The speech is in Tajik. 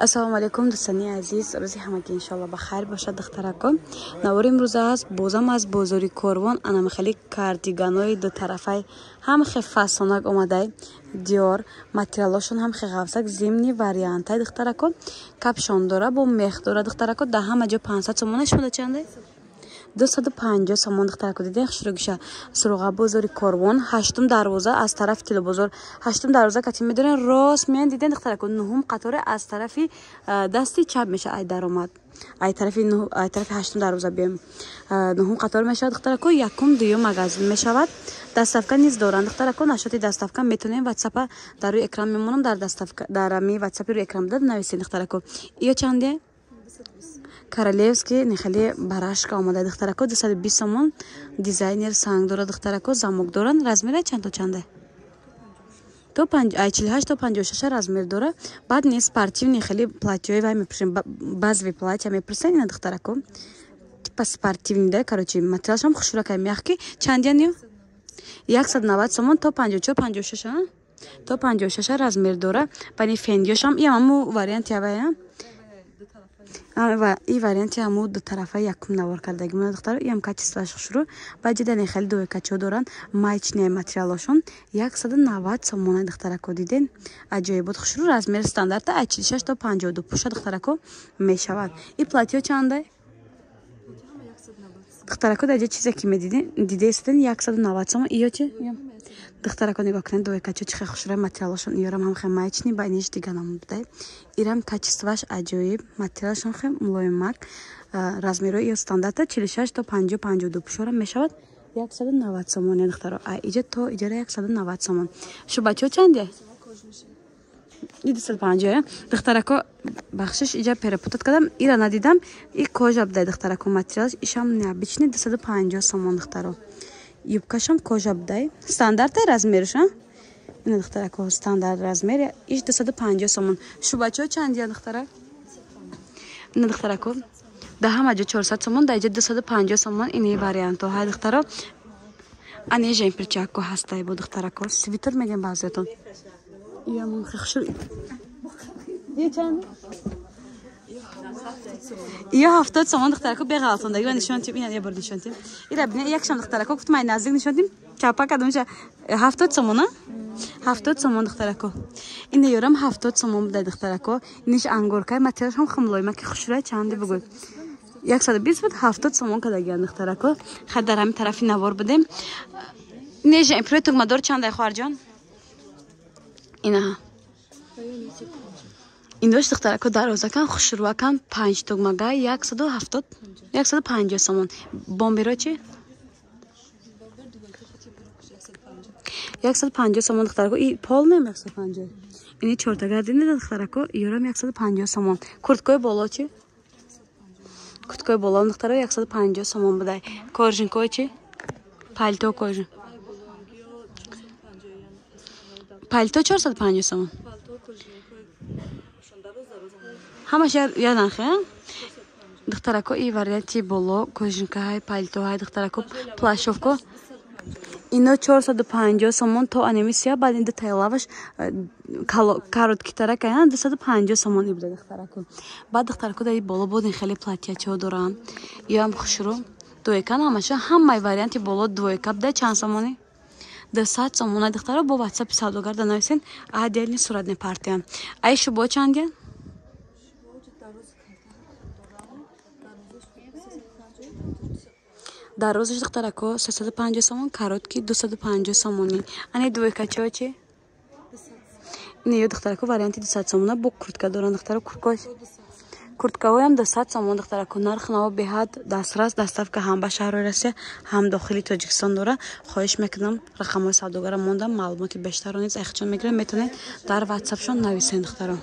Ассалому алайкум, дӯстони азиз. Рӯзи ҳамагӣ иншоалло ба хайр бошад, духтарако. Навори имрӯза аст бозам аз бозори Корвон. Анамихели кардиганои дутарафай ҳам хе фасонак омадай. Диор материалошон ҳам хе ғафсак, зимний вариантай, духтарако. Капшон дора, бо мех дора, духтарако. Дар ҳама ҷо 500 сомона, шумода чанде? 250 сомон, духтарако. Дидем хушрӯгиша. Суроға бозори Корвон, ҳаштум дарвоза, аз тарафи Тилобозор, ҳаштум дарвоза кати медорен, рост меян. Дидем, духтарако, нуҳум қаторе аз тарафи дасти чап меша. Ай даромад, ай тарафи ай тарафи ҳаштум дарвоза бием, нуҳум қатор мешавад, духтарако. Якум, дуюм магазин мешавад. Доставка низ доранд, духтарако. Нашоти доставка метонем, ватсапа дар рӯи экран мемонам, дар доставка дар ами ватсапи рӯи экран буда нависед, духтарако. Иё чанде? Королевский нехели барашка омада, духтарако, 220 сомон. Дизайнер санг дора, духтарако, замок доранд. Размера чанд то чанде? То 48 то 56 размер дора. Баъд не спортивный хели платьёи вай мепӯшем, базовый платья мепурсен. Ина, духтарако, типа спортивный да, короче, материалшам хушракай, мягкий. Чандян? 190 сомон. То 54, 56, то 56 размер дора. Бани фендиёшам иамаму варианти авая, и варианти ҳаму дутарафа якум навор кардаги мона, духтаро. Иам качествоаш хушрӯ. Баъд ҷидане хеле дуекачо доранд, маечные материалошон 190 сомона, духтарако. Диден, аҷоибот, хушрӯ. Размер стандарта аз 46 то 52 пуша, духтарако, мешавад. И платьё чанда, духтарако? Дар ҷа чизе ки медиден, дидаистен, 190 сомон. Иё чи, духтарако? Нигоҳ кунед, дуекачо чи хел хушрӯ материалошон. Иёрам ҳам хел маечный, ба иниш дига намудай. Ирам качествоаш аҷоиб, материалашон хел мулоимак. Размерои ё стандарта 46 то 50, 52 пушора мешавад. 190 сомон, духтаро. А иҷа то иҷара 190 сомон. Шубачо чанде? И 250, духтарако. Бахшиш, иҷа перепутать кардам, ира надидам. И кожа будай, духтарако, материалаш ишам необычный, 250 сомон, духтаро. Юбкашам кожа будай, стандартай размерш. Ина, духтарако, стандарт размер иш 250 сомон. Шубачо чандия, духтарак? Ина, духтарако, дар ҳама ҷо 400 сомон, дар иҷа 250 сомон. Ини вариантҳо ҳай, духтаро. Ани жемпирчакко ҳастай бо, духтарако, свитер мегем баъзеятон. Чанд? Ё 70 сомон, духтарако, беғалтондаги ва нишон тим. Ина ябор нишон тим. Ира бина, якшам, духтарако, гуфтам, ай наздик нишон тим, чапа кардамша. 70 сомона, 70 сомон, духтарако. Ина ёрам 70 сомон будай, духтарако. Иниш ангоркай, материалшам хумлойма ки хушрӯя. Чанде бугӯй? 120 буд, 70 сомон кардагиан, духтарако. Хай, дар ҳамин тарафи навор будем. Нежа импрӯи тугмадор чандай, хоҳарҷон? Инаҳа, индош, духтарако, дарозакан, хушрӯакан, панҷ тугмага, 170, 150 сомон. Бомберо чи? 150 сомон, духтарако. И полнем 150. Ини чортага дини, духтарако, ёрам 150 сомон. Курткои боло чи? Курткои боло, духтаро, 150 сомон будай. Кожанкои чи? Пальто, кожа, пальто 450 сомон. Ҳамаш я нархе, духтарако. И варианти боло кожанкаҳай, пальтоҳай, духтарако, плащовко ино 450 сомон то анемисия. Баъд ин дутайлаваш э, короткитарак 250 сомон ибуда, духтарако. Баъд, духтарако, дар боло бодин хеле платьячаҳо доранд. Иам хушрӯ, дуекан ҳамаша. Ҳамаи варианти боло двойка буда. Чанд сомонӣ? 200 сомона, духтаро. Бо ватсапи савдогарда нависен, отдельный сурат мепартиям. Ай шубо чандия? Дарозаш, духтарако, 350 сомон, короткий 250 сомонӣ. Ани двойкачао чи? Ин ё, духтарако, варианти 200 сомона бо куртка доранд, духтаро. Курткош, курткаҳоям 200 сомон, духтарако. Нарх наво беҳад дастрас. Доставка ҳам ба шаҳрҳои Россия, ҳам дохили Тоҷикистон дора. Хоҳиш мекунам, рақамҳои савдогара мондам, маълумоти бештарро низ айхчон мегирам, метавонед дар ватсапшон нависен, духтаро.